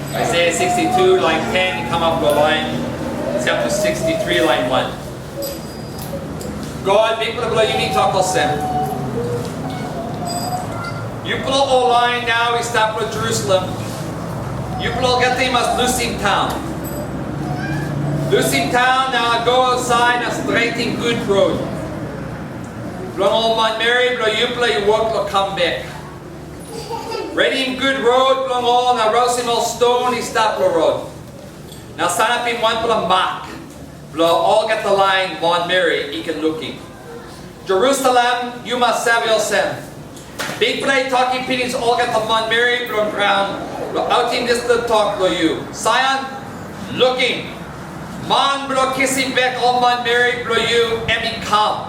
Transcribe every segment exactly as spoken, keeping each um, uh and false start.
Isaiah sixty-two, line ten, i kamap long lain chapter sixty-three, line one. God, Bikpela bilong yumi tok olsem, yupela ol lain nau i stap long Jerusalem, yupela olgeta i mas lusim taun. Lusim taun na go ausait na stretim gut rot. Bilong ol manmeri bilong yupela i wok long kam bek. Redim gut rot bilong ol na rausim ol ston i stap long rot. Na sanapim wanpela mak bilong olgeta lain manmeri i ken lukim. Jerusalem, yu mas save olsem, Bikpela i tokim pinis olgeta manmeri bilong graun long autim dispela tok long yu. Saion, lukim, man bilong kisim bek ol manmeri bilong yu, em i kam.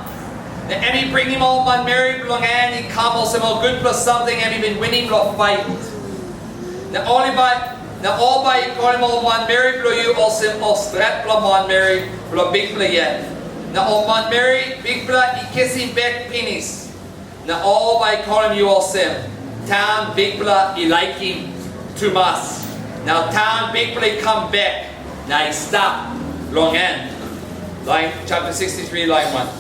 Na em i bringim ol manmeri bilong en i kam olsem ol gutpela samting em i bin winim long pait. Na ol i bai, na ol bai i kolim ol manmeri bilong yu olsem ol stretpela manmeri bilong Bikpela yet. Na ol manmeri Bikpela i kisim bek pinis, na ol bai i kolim yu olsem, taun Bikpela i laikim tumas. Na taun Bikpela i kam bek na i stap long en. Lain chapter sixty-three, lain one.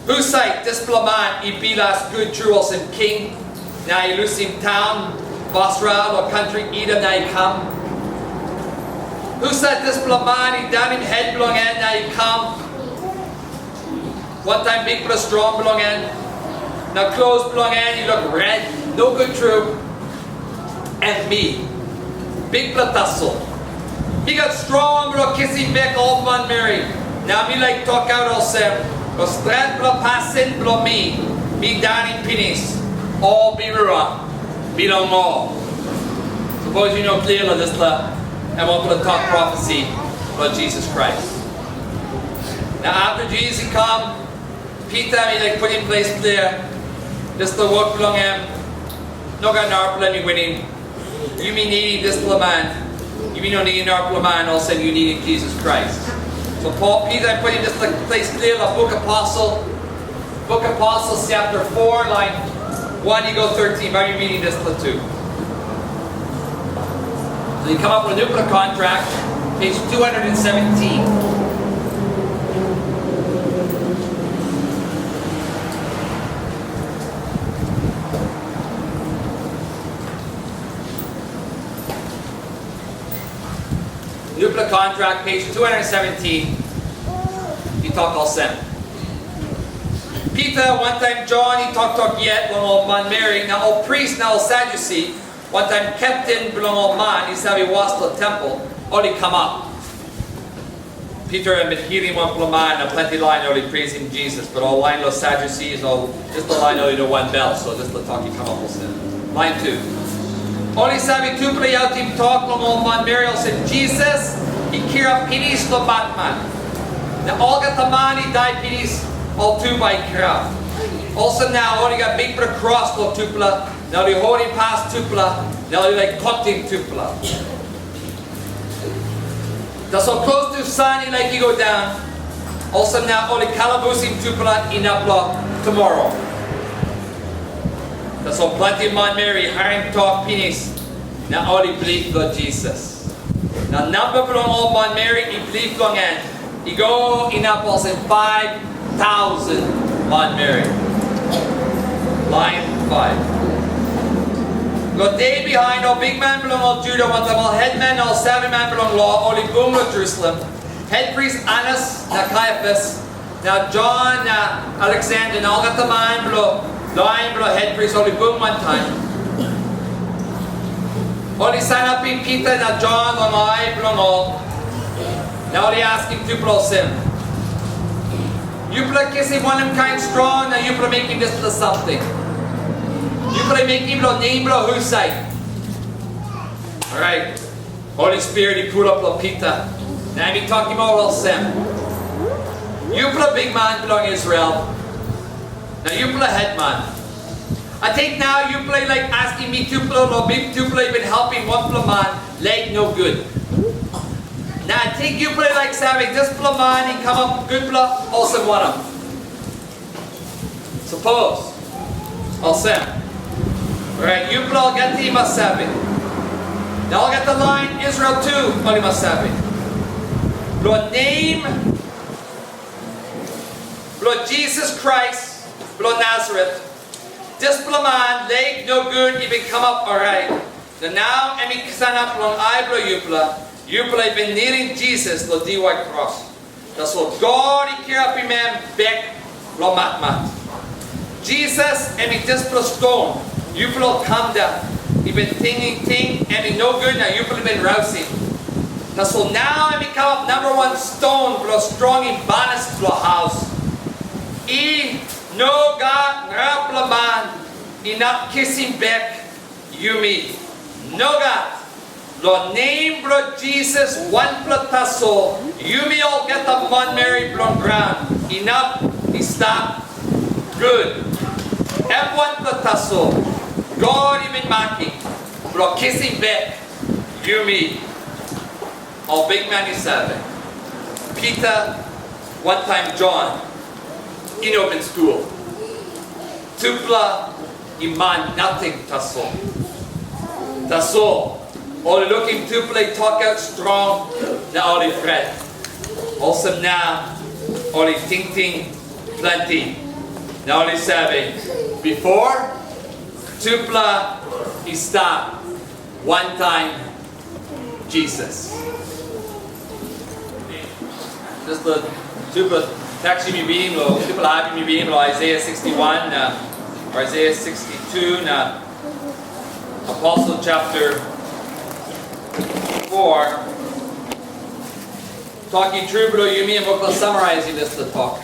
Husat dispela man i bilas gut tru olsem king, na i lusim taun Bosra long kantri Idom na i kam? Husat dispela man i daunim het bilong en na i kam wantaim bikpela strong bilong en, na klos bilong en i luk ret, nogut tru? Em mi, Bikpela tasol. Mi gat strong bilong kisim bek ol manmeri. Na mi laik tokaut olsem, long stretpela pasin bilong mi, mi daunim pinis ol birua bilong ol. Sapos yu no klia long dispela, em wanpela tok prophecy long Jisas Krais. Na after Jisas i kam, Pita em i laik putim ples klia, dispela wok bilong em, no gat narapela em i winim. Yumi nidim dispela man. Yumi no nidim narapela man, olsem yu nidim Jisas Krais. So Pol, Pita em putim dispela ples klia long buk Aposel, buk Aposel chapter four, lain one i go thirteen, bai mi ridim dispela tu. So yu kamap long nupela kontrak, page two hundred and seventeen. Nupela kontrak, page two hundred seventeen, i tok olsem. Pita wantaim Jon i toktok yet long ol manmeri, na ol pris na ol Sadyusi, wantaim kepten bilong ol man i save was long tempel, ol i kamap. Pita em bin hilim wanpela man, na planti lain ol i prisim Jisas, but ol lain long Sadyusi, ol dispela lain ol i no wanbel, so dispela tok i kamap olsem. Lain tu. Ol i save tupela i autim tok long ol manmeri olsem Jisas i kirap pinis long matmat. Na olgeta man i dai pinis, ol tu bai i kirap. Olsem na ol i gat bikpela kros long tupela, na ol i holim pas tupela, na ol i laik kotim tupela. Tasol klostu san i laik i go daun, olsem na ol i kalabusim tupela inap long tumora. Tasol planti manmeri i harim tok pinis, na ol i bilip long Jisas. Na namba bilong ol manmeri i bilip long en i go inap olsem faiv tausen manmeri. Lain faiv. Long de bihain, ol bikman bilong ol Juda wantaim ol hetman na ol saveman bilong lo ol i bung long Jerusalem. Hetpris Anas na Kaiafas, na Jon na Aleksander na olgeta man bilong lain bilong hetpris ol i bung wantaim. Ol i sanapim Pita na Jon long ai bilong ol, na ol i askim tupela olsem, "Yupela kisim wanem kain strong na yupela mekim dispela samting? Yupela i mekim long nem bilong husat?" Orait Holi Spirit i pulap long Pita, na em i tokim ol olsem, "Yupela bikman bilong Israel, na yupela hetman, ating nau yupela i laik askim mi tupela long mi tupela i bin helpim wanpela man lek nogut. Na ating yupela i laik save, dispela man i kamap gutpela olsem wanem? Sapos olsem, orait yupela olgeta i mas save, Na olgeta lain Israel tu ol i mas save, long nem bilong Jisas Krais bilong Nasaret, dispela man lek nogut i bin kamap orait, na nau em i sanap long ai bilong yupela. Yupela i bin nilim Jisas long diwai kros. Tasol God i kirapim em bek long matmat. Jisas em i dispela ston yupela ol kamda i bin tingting ting em i nogut na yupela i bin rausim. Tasol nau em i kamap namba wan ston bilong strongim banis bilong haus. I no gat narapela man inap kisim bek yumi. Nogat. Long nem bilong Jisas wanpela tasol, yumi olgeta manmeri bilong graun inap i stap gut. Em wanpela tasol God i bin makim bilong kisim bek yumi. Ol bikman i save, Pita wantaim Jon i no bin skul. Tupela i man nating tasol. Tasol ol i lukim tupela i tokaut strong, na ol i pret. Olsem na ol i tingting planti, na ol i save, bipo tupela i stap wantaim Jisas. Dispela tupela teks yumi ridim, o tupela hap yumi ridim, long Isaiah sixty-one, na Isaiah sixty-two, na Apostle chapter four. Tok i tru bilong yumi, em wok long summarizing dispela tok.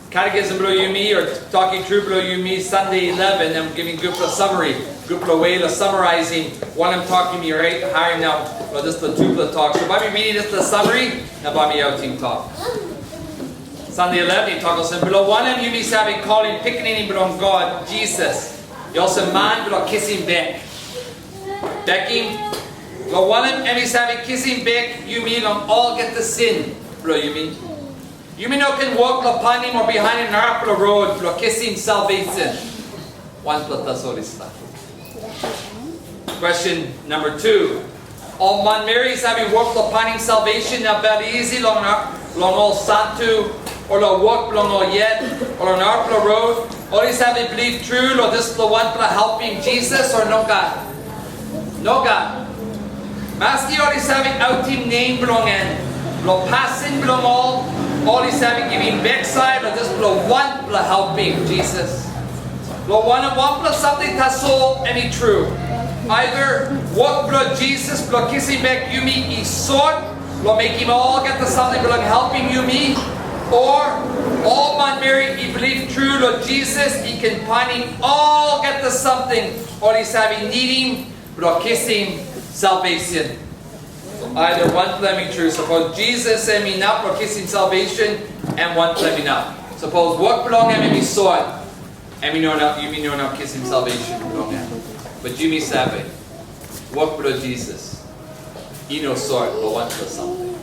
Catechism bilong yumi, o Tok i Tru bilong yumi, Sunday eleven, em givim gutpela summary, gutpela way long summarizing wanem tok yumi rait harim nau long dispela tupela tok. So bai mi ridim dispela summary, na bai mi autim tok. Sunday eleven i tok olsem, bilong wanem yumi save kolim Pikinini bilong God, Jisas, i olsem man bilong kisim bek. Bekim, long wanem em i save kisim bek yumi long olgeta sin bilong yumi. Yumi no ken wok long painim o bihainim narapela rot bilong kisim salvation. Wanpela tasol i stap. Question number two. Ol manmeri i save wok long painim salvation na bel isi long, long ol santu, o long wok bilong ol yet, o long narapela rot, ol i save bilip tru long dispela wanpela helpim Jisas, o nogat? Nogat. Maski ol i save autim nem bilong en, long pasin bilong ol, ol i save givim beksait long dispela wanpela helpim Jisas. Long wanem, wanpela samting tasol em i tru. Either wok bilong Jisas bilong kisim bek yumi i sot long mekim olgeta samting bilong helpim yumi, o ol manmeri i bilip tru long Jisas i ken painim olgeta samting ol i save nidim bilong kisim salvation. Either wanpela em i tru. Sapos Jisas em inap long kisim salvation, em wanpela em inap. Sapos wok bilong em em i sot, em i no inap, yumi no inap kisim salvation bilong em. But yumi save, wok bilong Jisas i no sot long wanpela samting.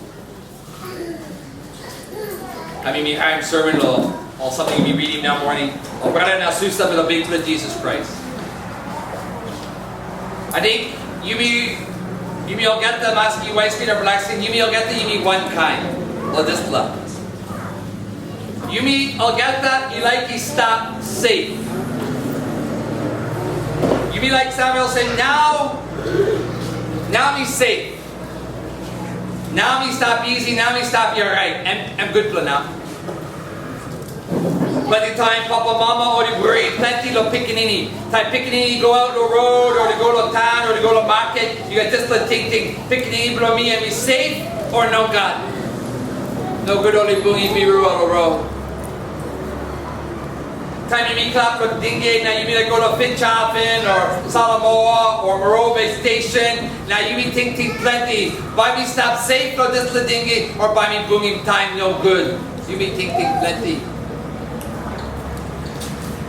Taim yumi harim sermon long ol samting yumi ridim nau moning, ol brata na susa bilong Bikpela Jisas Krais. Ating yumi, yumi olgeta, maski waitskin o blakskin, yumi olgeta yumi wankain long dispela. Yumi olgeta i laik i stap safe. Yumi laik save olsem, nau, nau mi safe. Nau mi stap isi, nau mi stap i orait, em, em gutpela nau. Planti taim papa mama ol i wori planti long pikinini. Taim pikinini i go aut long rot, o i go long taun, o i go long maket, yu gat dispela tingting, pikinini bilong mi em i safe o nogat? Nogut ol i bungim birua long rot. Taim yumi kalap long Dingke na yumi laik go long Finschhafen o Salamaua o Morobe Station, na yumi tingting planti, bai mi stap safe long dispela Dingke o bai mi bungim taim nogut? Yumi tingting planti.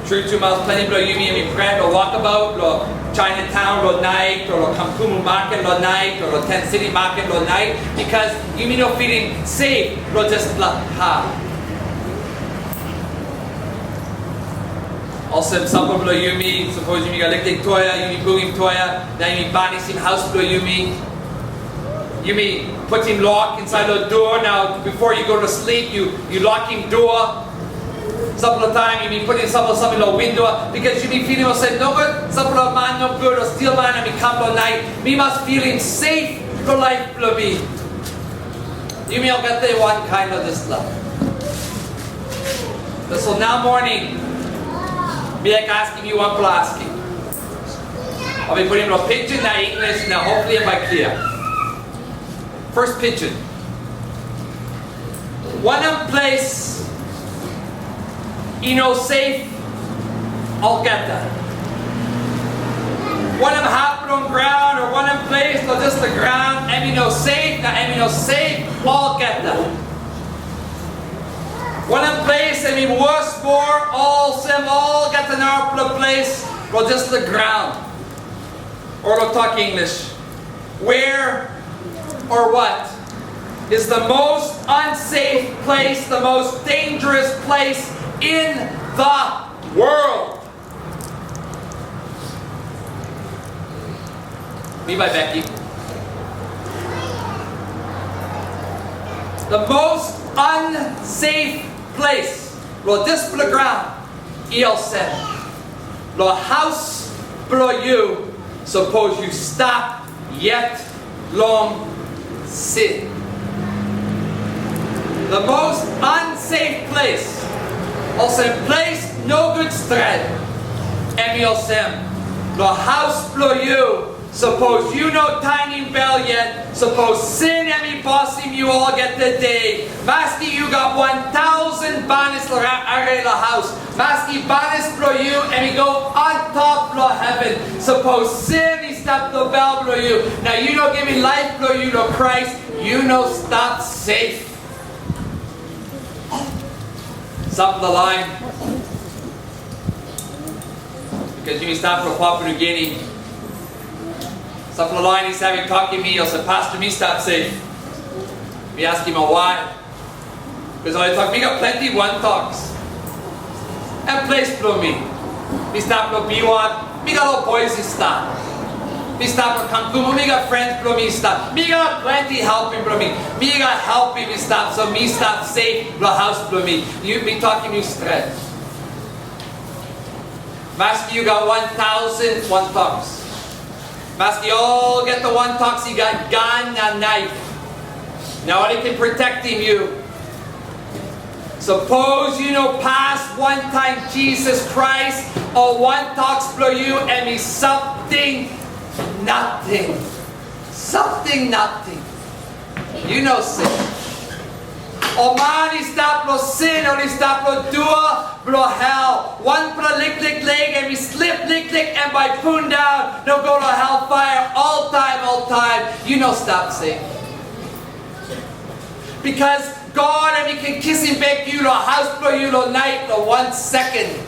Tru tumas, planti bilong yumi em i pret long wokabaut long Chinatown long nait, o long Kamkumung Maket long nait, o long Tent City Maket long nait, bikos yumi no filim safe long dispela hap. Olsem, sampela bilong yumi, sapos yumi gat liklik toea, yumi bungim toea, na yumi banisim haus bilong yumi. Yumi putim lok insait long dua, na before you go to sleep, yu, yu lokim dua. Sampela taim yumi putim sampela samting long windo, bikos yumi pilim olsem, nogut, sampela man nogut o stilman em i kam long nait, mi mas pilim safe long laip bilong mi. Yumi olgeta i wankain long dispela. Tasol nau moning, mi laik askim yu wanpela askim. Ol bin putim long Pidgin na English, na hopefully em bai klia. First Pidgin. Wanem ples i no safe olgeta? Wanem hap bilong graun o wanem ples long dispela graun em i no safe, na em i no safe olgeta? Wanem ples em i worse moa olsem olgeta narapela ples long dispela graun? Or long tok English, where or what is the most unsafe place, the most dangerous place in the world? Mi bai bekim. The most unsafe place long dispela graun i olsem, long haus bilong yu, sapos yu stap yet long sin. The most unsafe place, olsem ples nogut stret, em i olsem, long haus bilong yu, sapos yu no tanim bel yet, sapos sin em i bosim yu olgeta de, maski yu gat wan tausen banis long are long haus, maski banis bilong yu em i go antap long heven, sapos sin i stap long bel bilong yu, na yu no givim laip bilong yu long Krais, yu no stap safe. Sampela lain, bikos yumi stap long Papua New Guinea, sampela lain i save tokim mi olsem, "Pasta, mi stap safe." Mi askim ol wai. Bikos ol i tok, "Mi gat planti wantoks. Em ples bilong mi. Mi stap long Biwat, mi gat ol bois i stap. Mi stap long Kamkumung, mi gat frens bilong mi i stap. Mi gat planti helpim bilong mi. Mi gat helpim i stap, so mi stap safe long haus bilong mi." Yu, mi tokim yu stret. Maski yu gat wan tausen wantoks, maski olgeta wantoks i gat gan na naip, na ol i ken protektim yu, sapos yu no pas wantaim Jisas Krais, ol wantoks bilong yu em i samting nating. Samting nating. Yu no sin. Ol man i stap long sin, ol i stap long dua bilong hel. Wanpela liklik lek em i slip liklik, em bai pundaun, na go long helpaia oltaim, oltaim. Yu no stap safe. Bikos God em i ken kisim bek yu long haus bilong yu long nait, long wan sekon.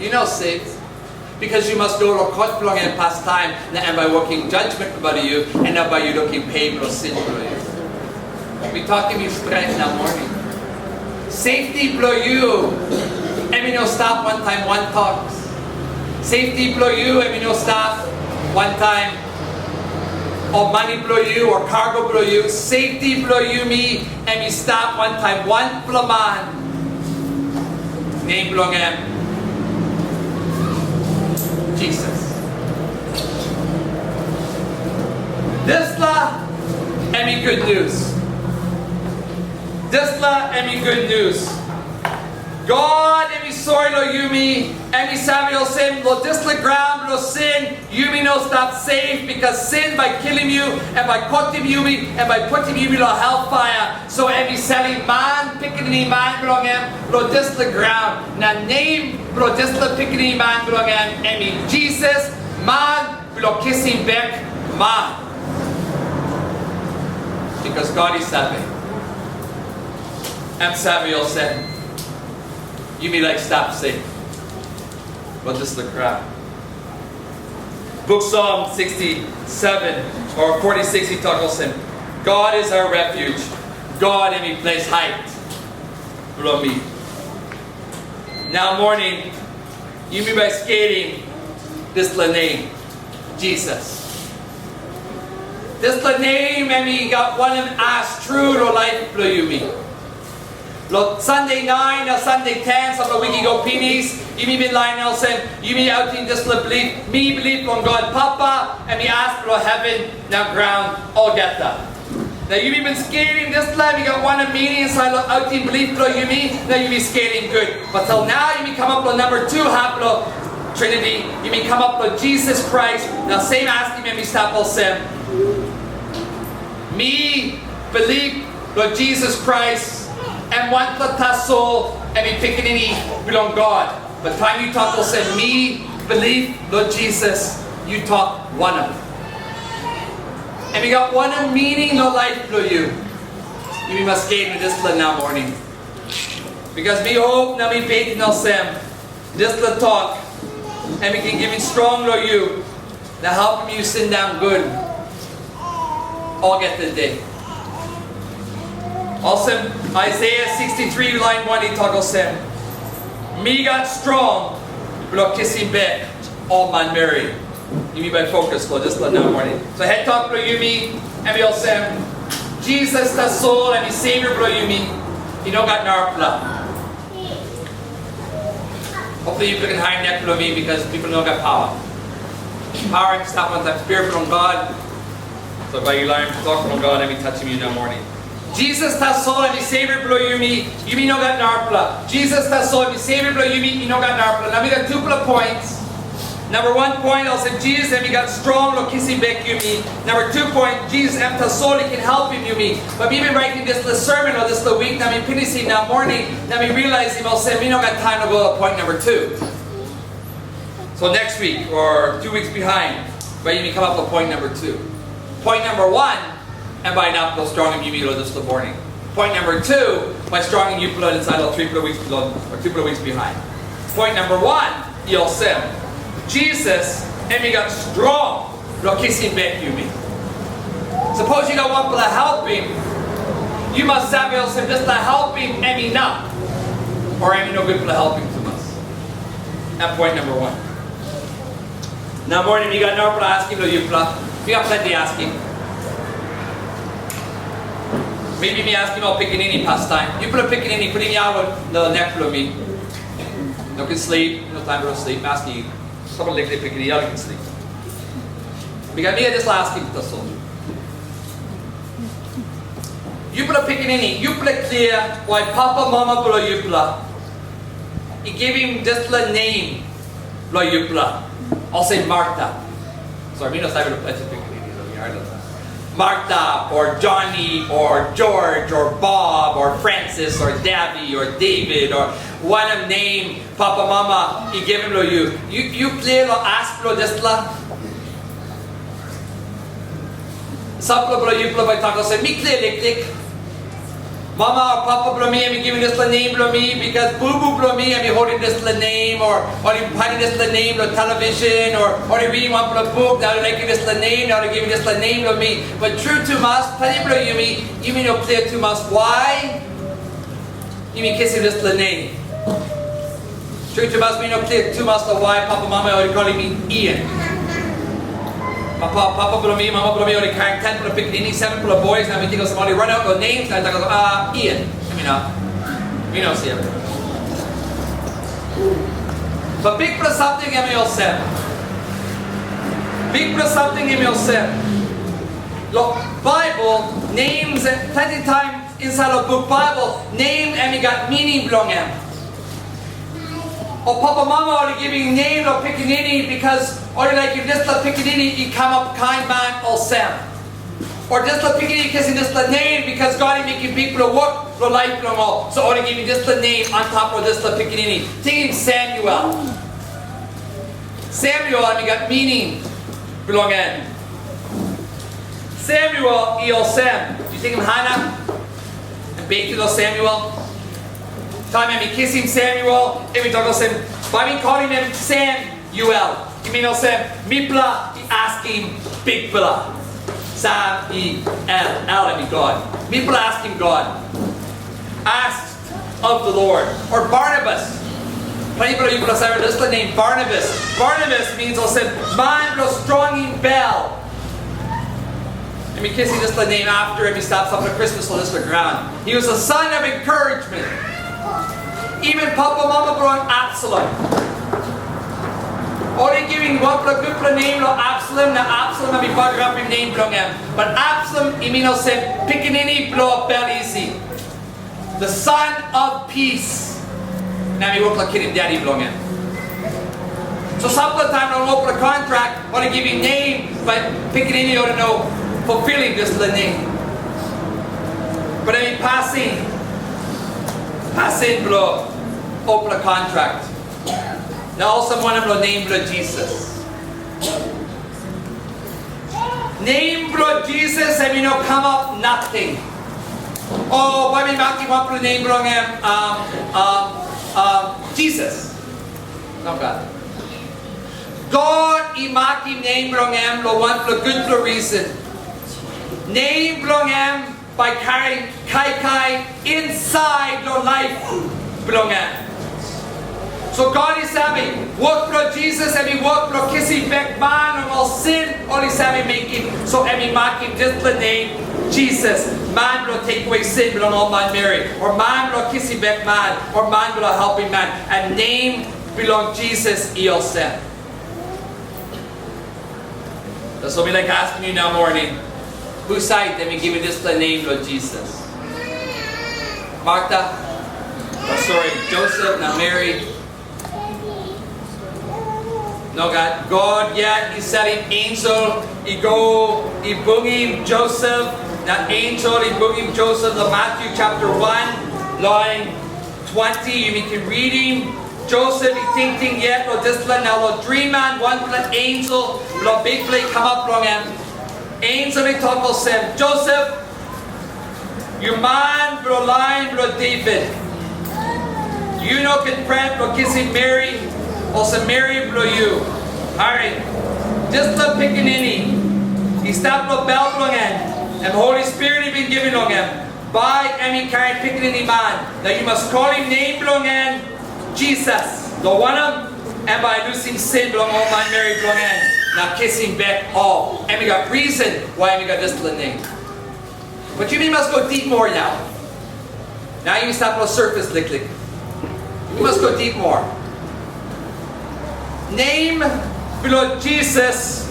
Yu no safe. Bikos yu mas go long kot bilong en pastaim, na em bai wokim jajmen long yu, na bai yu lukim pe bilong sin bilong yu. Mi tokim yu stret nau moning. Sefti bilong yu em i no stap wantaim wantoks. Sefti bilong yu em i no stap wantaim ol mani bilong yu o kago bilong yu. Sefti bilong yumi em i stap wantaim wanpela man, nem bilong em Jisas. Dispela em i gutnius. Dispela em i gutnius. God em i sori long yumi, em i save olsem, long dispela graun bilong sin, yumi no stap safe, bikos sin bai kilim yu, em bai kotim yumi, em bai putim yumi long helpaia. So em i salim man pikinini man bilong em long dispela graun. Na nem bilong dispela pikinini man bilong em, em i Jisas, man bilong kisim bek man. Bikos God i save, em save olsem, yumi laik stap safe long dispela graun. Buk Psalm sixty-seven or forty-six i tok olsem, "God is our refuge. God em i ples hait bilong mi." Nau moning, Yumi bai skelim dispela nem, Jisas. Dispela nem em i gat wanem as tru long laip bilong yumi. Long Sande nain na Sande ten, sampela wik i go pinis, yumi bin lain olsem, yumi autim dispela bilip, mi bilip long God Papa, em i as bilong heven na graun olgeta. Na yumi bin skelim dispela, em i gat wanem meaning insait long autim bilip bilong yumi, na yumi skelim gut. But till nau, yumi kamap long namba tu hap bilong Trinity, yumi kamap long Jisas Krais, na sem askim em i stap olsem, mi bilip long Jisas Krais, em wanpela tasol, em i Pikinini bilong God. But taim yu tok olsem, mi bilip long Jisas, yu tok wanem? Em i gat wanem meaning long laip bilong yu? Yumi mas skelim dispela nau moning. Because mi hope na mi beten olsem, dispela tok, em i ken givim strong long yu, na helpim yu sindaun gut olgeta de. Olsem Aisaia sixty-three lain wan i tok olsem, mi gat strong bilong kisim bek ol manmeri. Yumi bai fokus long dispela nau moning. So het tok bilong yumi, em i olsem, Jisas tasol em i Savior bilong yumi, i no gat narapela. Hopefully yupela ken harim nek bilong mi, because people no gat pawa. Pawa em i stap wantaim Spirit bilong God. So bai yu larim tok bilong God, em i tasim yu nau moning. Jisas tasol em i Savior bilong yumi, yumi no gat narapela. Jisas tasol em i Savior bilong yumi, i no gat narapela. Na mi gat tupela points. Namba wan point, olsem Jisas em i gat strong long kisim bek yumi. Namba tu point, Jisas em tasol i ken helpim yumi. But mi bin raitim dispela sermon long dispela wik, na mi pinisim nau moning, na mi realizim olsem mi no gat taim long go long point namba tu. So next week or two weeks behind, bai yumi kamap long point namba tu. Point namba wan, em bai inap long strongim yumi long dispela moning. Point namba tu, bai strongim yupela insait long tripela wiks bilong, o tupela wiks bihain. Point namba wan, i olsem, Jisas em i gat strong long kisim bek yumi. Sapos yu gat wanpela helpim, yu mas save olsem dispela helpim em inap, o em i no gutpela helpim tumas. Em point namba wan. Nau moning mi gat narapela askim long yupela. Mi gat planti askim. Maybe mi askim ol pikinini pastaim. Yupela pikinini, putim yau long nek bilong mi. No ken slip, no taim bilong slip. Mi askim yu. Sampela liklik pikinini, yau no ken slip. Mi gat, mi gat dispela askim tasol. Yupela pikinini, yupela klia wai papa mama bilong yupela i givim dispela nem long yupela, olsem Marta. Sori, mi no save long planti pikinini, so mi harim long Marta, or Johnny, or George, or Bob, or Francis, or Davy, or David, or wanem nem papa mama i givim long yu. Yu, yu klia long as bilong dispela? Sampela bilong yupela bai tok olsem, mi klia liklik. Mama o papa bilong mi em i givim dispela nem bilong mi, because bubu bilong mi em i holim dispela nem, o ol i painim dispela nem long television, o ol i ritim wanpela buk, na ol i laikim dispela nem, na ol i givim dispela nem long mi. But tru tumas, planti bilong yumi, yumi no klia tumas wai yumi kisim dispela nem. Tru tumas, mi no klia tumas long wai papa mama ol i kolim mi Ian. Papa, papa bilong mi, mama bilong mi ol i karim tenpela pikinini, sevenpela boys, na mi ting olsem ol i run out long names, na i tok olsem, ah, Ian. Em inap. Mi no save. But bikpela samting em i olsem. Bikpela samting em i olsem. Long Baibel, names, planti taim insait long buk Baibel, nem em i gat mining bilong en. Ol papa mama ol i givim nem long pikinini, because ol i laik, if dispela pikinini i kamap kain man olsem, o dispela pikinini i kisim dispela nem, because God i mekim bikpela wok long laip bilong ol, so ol i givim dispela nem antap long dispela pikinini. Tingim Samuel. Samuel em i gat mining bilong en. Samuel i olsem, yu tingim Hana? Em beten long Samuel. Taim em i kisim Samuel, em i tok olsem, bai mi kolim em Samuel. I min olsem, mipela i askim Bikpela. Sam i El, El em i God. Mipela askim God. Ask of the Lord. Or Barnabas. Planti bilong yupela save dispela nem Barnabas. Barnabas means olsem man bilong strongim bel. Em i kisim dispela nem after em i stap sampela Krismas long dispela graun. He was a son of encouragement. Even papa mama bilong Absalom, ol i givim wanpela gutpela nem long Absalom, na Absalom em i bagarapim nem bilong em. But Absalom i min olsem pikinini bilong bel isi. The son of peace. Na em i wok long kilim daddy bilong em. So sampela taim long olpela kontrak, ol i givim nem, but pikinini ol i no fulfilling dispela nem. But em i pasin, pasin bilong olpela kontrak. Na olsem wanem long nem bilong Jisas? Nem bilong Jisas em i no kamap nating. O bai mi makim wanpela nem bilong em, um, um, um, Jisas. Nogat. God i makim nem bilong em long wanpela gutpela reason. Nem bilong em bai karim kaikai insait long laip bilong em. So God i save, wok bilong Jisas em i wok bilong kisim bek man long ol sin ol i save mekim. So em i makim dispela nem Jisas, man bilong tekewe sin bilong ol manmeri, o man bilong kisim bek man, o man bilong helpim man. Em nem bilong Jisas i olsem. Tasol mi laik askim yu nau moning, husat em i givim dispela nem long Jisas? Marta? Oh, sori, Joseph na Meri? Nogat. God yet i salim ensel i go i bungim Joseph. Na ensel i bungim Joseph long Matthew chapter one, lain twenty, yumi ken ritim. Joseph i tingting yet long dispela, na long driman wanpela ensel bilong Bikpela i kamap long em. Ensel i tok olsem, "Joseph, yu man bilong lain bilong Devit, yu no ken pret long kisim Meri olsem meri bilong yu. Harim, dispela pikinini i stap long bel bilong en, em Holi Spirit i bin givim long em. Bai em i karim pikinini man, na yu mas kolim nem bilong en Jisas, long wanem, em bai i lusim sin bilong ol manmeri bilong en, na kisim bek ol." Em i gat risen wai em i gat dispela nem. But yumi mas go deep moa nau. Nau yumi stap long surface liklik. Yumi mas go deep moa. Nem bilong Jisas,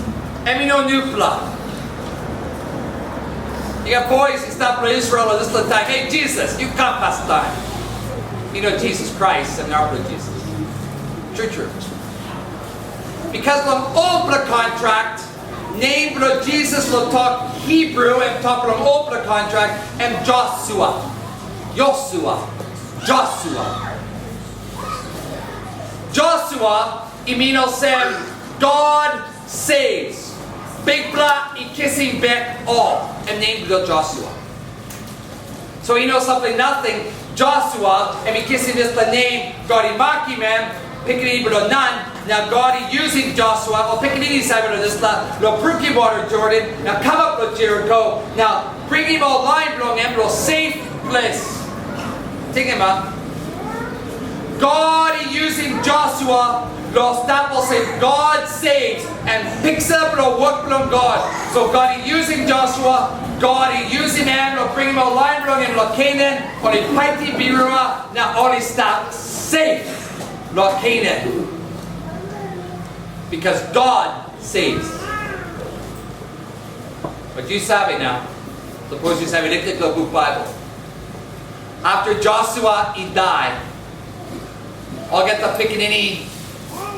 em i no nupela. I gat boys i stap long Israel long dispela taim, "Hey, Jisas, yu kam pastaim." I no Jisas Krais, em narapela Jisas. Tru, tru. Bikos long olpela kontrak, nem bilong Jisas long tok Hibru, em tok long olpela kontrak, em Josua. Josua. Josua. Josua, i min olsem, God saves. Bikpela i kisim bek ol. Em nem bilong Josua. So i no samting nating, Josua, em i kisim dispela nem, God i makim em, pikinini bilong Nan, na God i yusim Josua, ol pikinini save long dispela, long brukim wara Jordan, na kamap long Jeriko, na bringim ol lain bilong em long safe ples. Tingim, a? God i yusim Josua long stap olsem God saves, em piksa bilong wok bilong God. So God i yusim Josua, God i yusim em long bringim ol lain bilong em long Kenan, ol i paitim birua, na ol i stap safe long Kenan. Bikos God saves. But yu save nau, sapos yu save liklik long buk Baibel, afta Josua i dai, olgeta pikinini,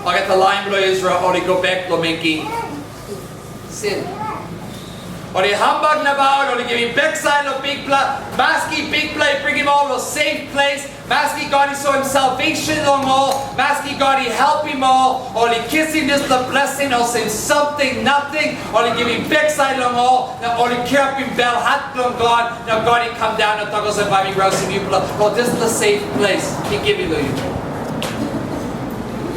olgeta lain bilong Israel, ol i go bek long mekim sin. Ol i hambak nabaut, ol i givim baksait long Bikpela, maski Bikpela i bringim ol long safe ples, maski God i soim salvation long ol, maski God i helpim ol, ol i kisim dispela blessing olsem samting nating, ol i givim baksait long ol, na ol i kirapim belhat bilong God, na God i kam daun na tok olsem, "Bai mi rausim yupela long dispela safe ples mi givim long yupela."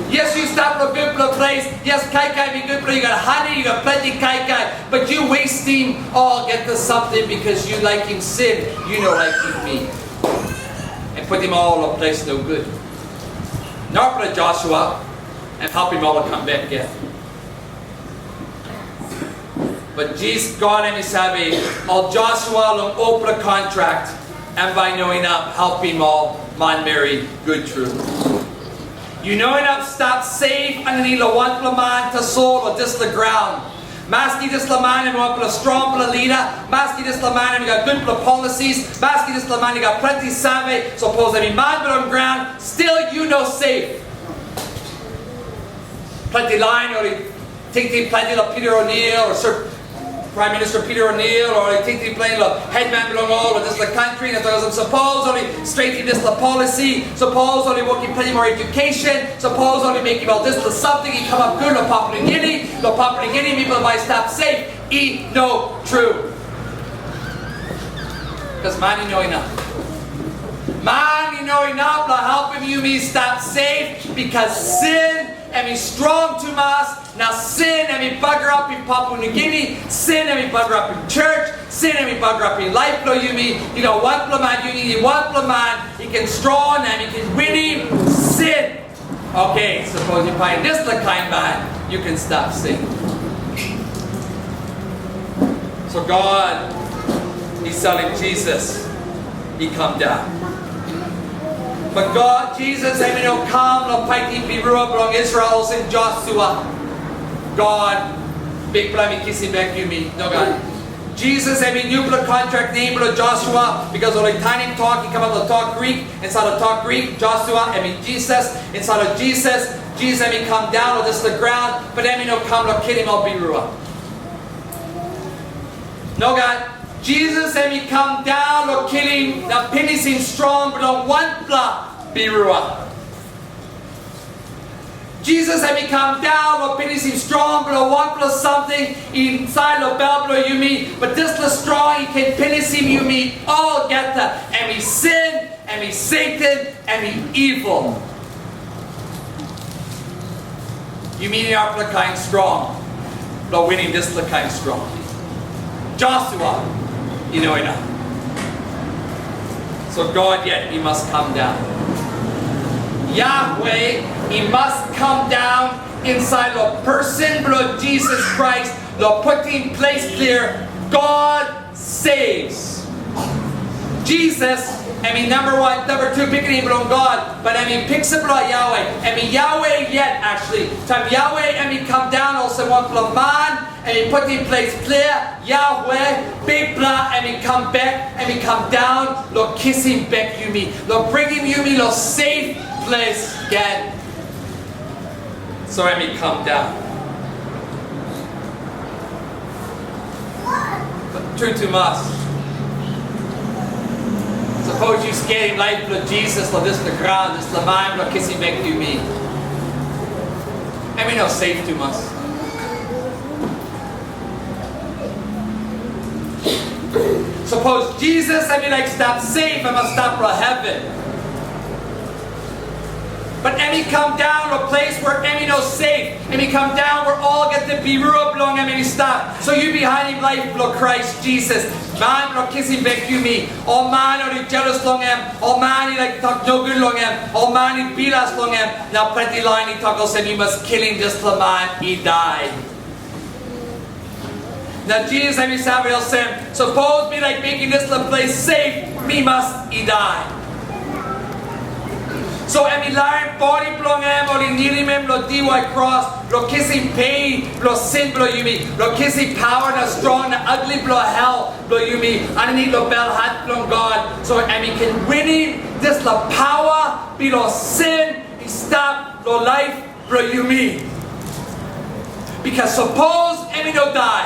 Yes, yu stap long gutpela ples. Yes, kaikai mi gutpela, yu gat hani, yu gat planti kaikai, but yu westim olgeta samting bikos yu laikim sin, yu no laikim mi. Em putim ol long ples nogut. Narapela Josua, em helpim ol i kam bek gen. But Jisas, God em i save, ol Josua long olpela kontrak, em bai no inap helpim ol manmeri gut tru. Yu no inap stap seif aninit long wanpela man tasol long dispela graun. Maski dispela man em wanpela strongpela lida, maski dispela man em i gat gutpela policies, maski dispela man i gat planti save, sapos em i man bilong graun, stil yu no seif. Planti lain ol i tingting planti long Peter O'Neill, o Sir Prime Minister Peter O'Neill, o ol i tingting planti long hetman bilong ol, o dispela kantri, na tok olsem, sapos ol i stretim dispela policy, sapos ol i wokim planti moa education, sapos ol i mekim ol dispela samting i kamap gut long Papua New Guinea, long Papua New Guinea, mipela bai stap seif. I no tru. Bikos man i no inap. Man i no inap long helpim yumi stap seif, bikos sin em i strong tumas, na sin em i bagarapim Papua New Guinea, sin em i bagarapim church, sin em i bagarapim laip bilong yumi. I gat wanpela man, yu nidim wanpela man i ken strong na em i ken winim sin. Oke, sapos yu painim dispela kain man, yu ken stap seif. So God i salim Jisas i kam daun. But God, Jisas em i no kam long paitim birua bilong Israel olsem Josua. God, Bikpela em i kisim bek yumi. Nogat. Jisas em i nupela kontrak nem bilong Josua, bikos ol i tanim tok i kamap long tok Grik, insait long tok Grik, Josua em i Jisas, insait long Jisas, Jisas em i kam daun long dispela graun, but em i no kam long kilim ol birua. Nogat, Jisas em i kam daun long kilim na pinisim strong bilong wanpela birua. Jisas em i kam daun long pinisim strong bilong wanpela samting insait long bel bilong yumi, but dispela strong i ken pinisim yumi olgeta. Em i sin, em i Satan, em i evil. Yumi inap long kain strong long winim dispela kain strong. Josua i no inap. So God yet i mas kam daun. Yahweh i mas kam daun insait long person bilong Jisas Krais long putim ples klia, God saves. Jisas em i namba wan, namba tu pikinini bilong God, but em i piksa bilong Yahweh. Em i Yahweh yet, actually. Taim Yahweh em i kam daun olsem wanpela man, em i putim ples klia, Yahweh, Bikpela, em i kam bek, em i kam daun long kisim bek yumi, long bringim yumi long safe ples gen. So em i kam daun. Tru tumas. Sapos yu skelim laip bilong Jisas long dispela graun, dispela man bilong kisim bek yumi, em i no safe tumas. Sapos Jisas em i laik stap safe, em i stap long heven. But em i kam daun long ples we em i no safe. Em i kam daun we olgeta birua bilong em i stap. So yu bihainim laip bilong Krais Jisas, man bilong kisim bek yumi. Ol man ol i jelas long em, ol man i laik tok nogut long em, ol man i bilas long em. Na planti lain i tok olsem, yu mas kilim dispela man i dai. Na Jisas em i save olsem, sapos mi laik mekim dispela ples safe, mi mas i dai. So em i larim bodi bilong em, ol i nilim em long diwai kros, long kisim pen bilong sin bilong yumi, long kisim pawa na strong na ugly bilong hel bilong yumi, aninit long belhat bilong God. So em i ken winim dispela pawa bilong sin i stap long laip bilong yumi. Bikos sapos em i no dai,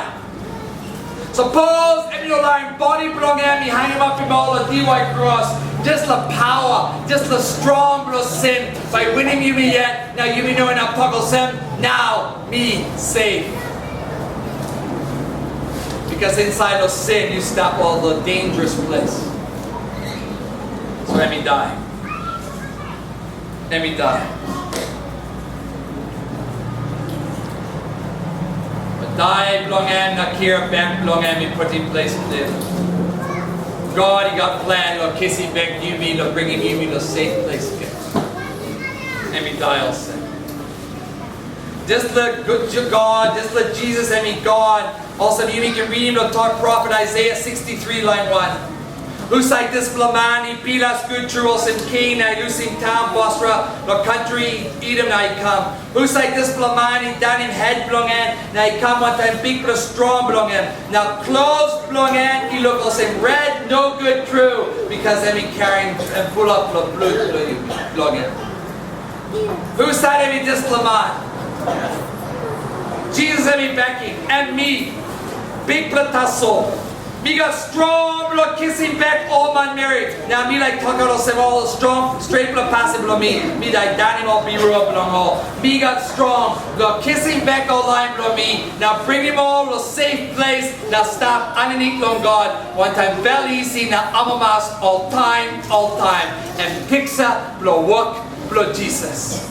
sapos em i no larim bodi bilong em i hangamapim ol long diwai kros, dispela pawa, dispela strong bilong sin bai winim yumi yet, na yumi no inap tok olsem, "Nau mi safe." Bikos insait long sin yu stap ol long dangerous ples. So em i dai. Em i dai. Dai bilong em na kirap bek bilong em i putim ples klia. God i gat plan long kisim bek yumi, long bringim yumi long safe ples gen. Em i dai olsem. Dispela gut God, dispela Jisas em i God. Olsem yumi ken ritim long tok profet Aisaia sixty-three lain one. Husat dispela man i bilas gut tru olsem king na i lusim taun Bosra long kantri Idom na i kam? Husat dispela man i daunim het bilong en na i kam wantaim bikpela strong bilong en? Na klos bilong en i luk olsem red nogut tru, bikas em i karim em pulap long blut bilong en. Husat em i dispela man? Jisas em i bekim, em mi, bikpela tasol. Mi gat strong bilong kisim bek ol manmeri. Na mi laik tokaut olsem ol strong, stretpela pasin bilong mi. Mi laik daunim ol birua bilong ol. Mi gat strong bilong kisim bek ol lain bilong mi, na bringim ol long safe ples, na stap aninit long God, wantaim bel isi na amamas oltaim, oltaim, em piksa bilong wok bilong Jisas.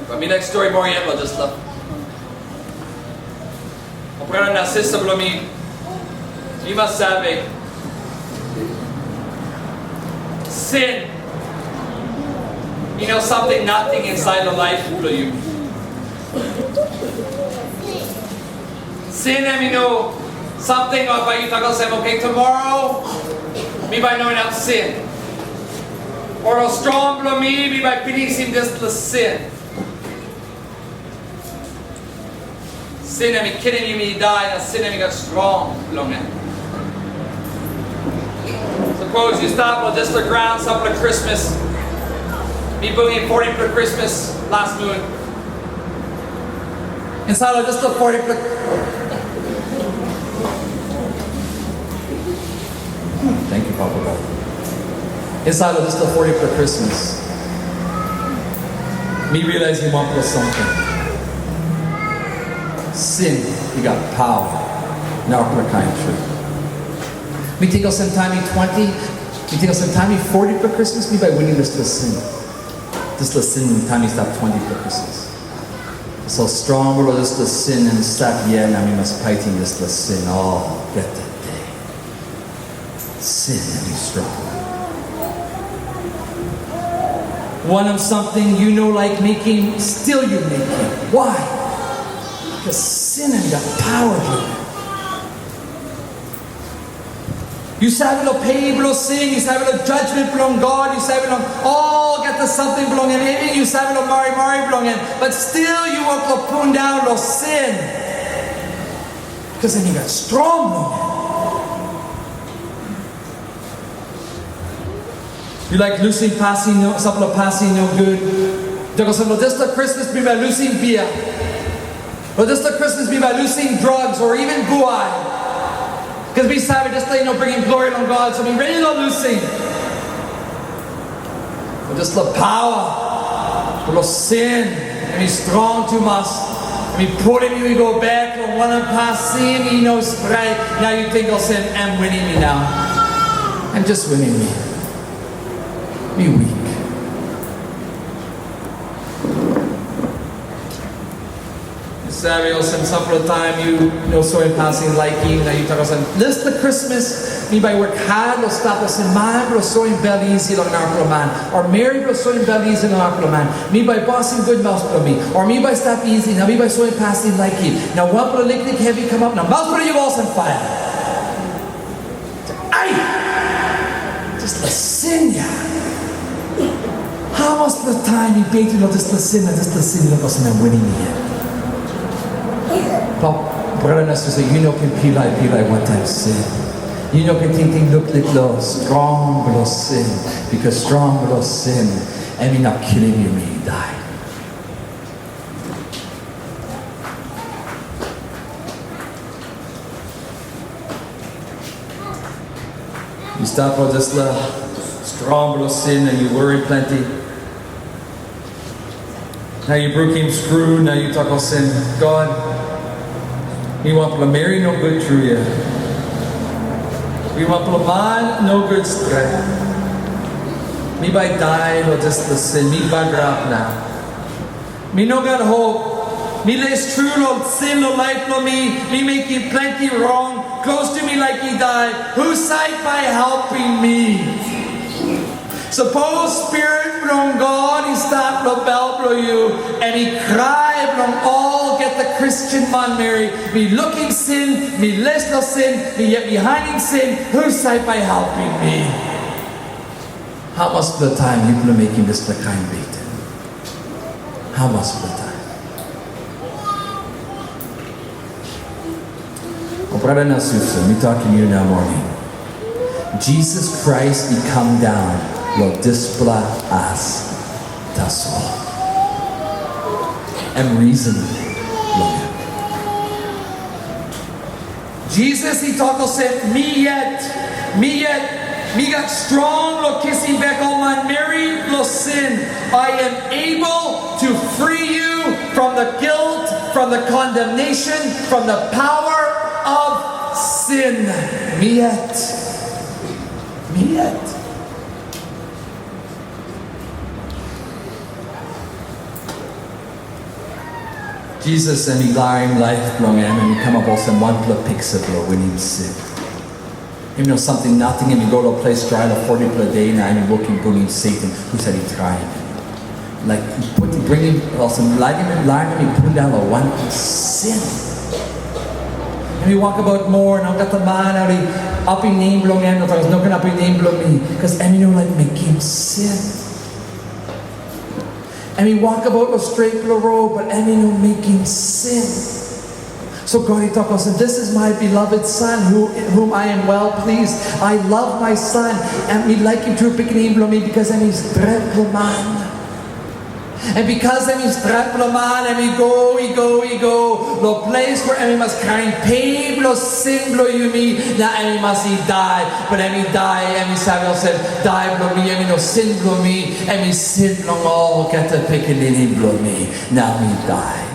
But mi next story more yet, just love. Ol brata na sista bilong mi, yu mas save, sin, i no samting nating insait long laip bilong yu. Sin em i no samting ol bai yu tok olsem, "Oke, tumora mi bai no inap sin." O ol strong bilong mi, mi bai pinisim dispela sin. Sin em i kilim yumi i dai, na sin em i gat strong bilong en. Sapos yu stap long dispela graun sampela Krismas, mi bungim fotipela Krismas las mun. Insait long dispela fotipela Thank you, Papa God. Insait long dispela fotipela Krismas, mi realizim wanpela samting. Sin i gat pawa narapela kain tru. Mi ting olsem taim mi twenti, mi ting olsem taim mi fotipela Krismas, mi bai winim dispela sin. Dispela sin taim mi stap twentipela Krismas. So strong bilong dispela sin em i stap yet, na mi mas paitim dispela sin olgeta de. Sin em i strong. Wanem samting yu no laik mekim, stil yu mekim. Why? Bikos sin em i gat pawa bilong en. Yu save long pe bilong sin, yu save long judgment bilong God, yu save long olgeta samting bilong en, even yu save long marimari bilong en, but stil yu wok long pundaun long sin. Bikos em i gat strong bilong en. Yu laik lusim pasin, no, sampela pasin nogut. Tok olsem, "Long dispela Krismas mi bai lusim bia. Long dispela Krismas mi bai lusim drugs or even buai. Bikos mi save dispela i no bringim glori long God, so mi redi long lusim." Long dispela pawa bilong sin, em i strong tumas. Em i pulim yu i go bek long wanem pasin i no stret. Nau yu ting olsem, "Em winim mi nau. Em jas winim mi. Mi wik." Yu save olsem, sampela taim yu no soim pasin laikim, na yu tok olsem, "Dispela Krismas mi bai wok hat long stap olsem man bilong soim bel isi long narapela man, o meri bilong soim bel isi long narapela man. Mi bai bosim gut maus bilong mi, o mi bai stap isi, na mi bai soim pasin laikim." Na wanpela liklik hevi kamap, na maus bilong yu olsem paia. Ai! Dispela sin ya. Hamaspela taim mi beten long dispela sin, na dispela sin i no pasin na winim mi yet. Pap, brata na sista, yu no ken pilai pilai wantaim sin. Yu no ken tingting liklik long strong bilong sin, bikos strong bilong sin em inap kilim yumi i dai. Yu stap long dispela strong bilong sin na yu wori planti. Na yu brukim skru na yu tok olsem, "God, mi wanpela meri nogut tru ya. Mi wanpela man nogut stret. Mi bai dai long dispela sin, mi bagarap nau." Mi no gat hop. Mi les tru long sin long laip bilong mi. Mi mekim planti rong. Klostu mi laik i dai. Husat bai helpim mi? Sapos Spirit bilong God i stap long bel bilong yu, em i krai bilong olgeta Kristen manmeri, mi lukim sin, mi les long sin, mi yet bihainim sin, husat bai helpim mi? Hamas pela taim yupela mekim dispela kain beten? Hamas pela taim? O brata na susa, mi tokim yu nau moning. Jisas Krais i kam daun long dispela as tasol. Em risen long em. Jisas i tok olsem, "Mi yet, mi yet, mi gat strong long kisim bek ol manmeri bilong sin. I am able to free you from the guilt, from the condemnation, from the power of sin." Mi yet, mi yet. Jisas em i larim laip bilong em, em i kamap olsem wanpela piksa bilong winim sin. Em i no samting nating, em i go long ples drai long fotipela de, na em i wokim bungim Satan, husat i traim em. Laik, put, bringim, olsem, larim em, larim em i pundaun long wanpela sin. Em i wokabaut moa, na olgeta man ol i apim nem bilong em, na tok, "No ken apim nem bilong mi," bikos em i no laik mekim sin. Em i wokabaut long stretpela rot, but em i no mekim sin. So God i tok olsem, "This is my beloved son who, whom I am well pleased. I love my son." Em i laikim tru pikinini bilong mi, bikos em i stretpela man. Na bikos em i stretpela man, em i go, i go, i go long ples we em i mas karim pe bilong sin bilong yumi, na em i mas i dai. But em i dai, em i save olsem, dai bilong mi em i no sin bilong mi, em i sin bilong olgeta pikinini bilong mi. Na mi dai.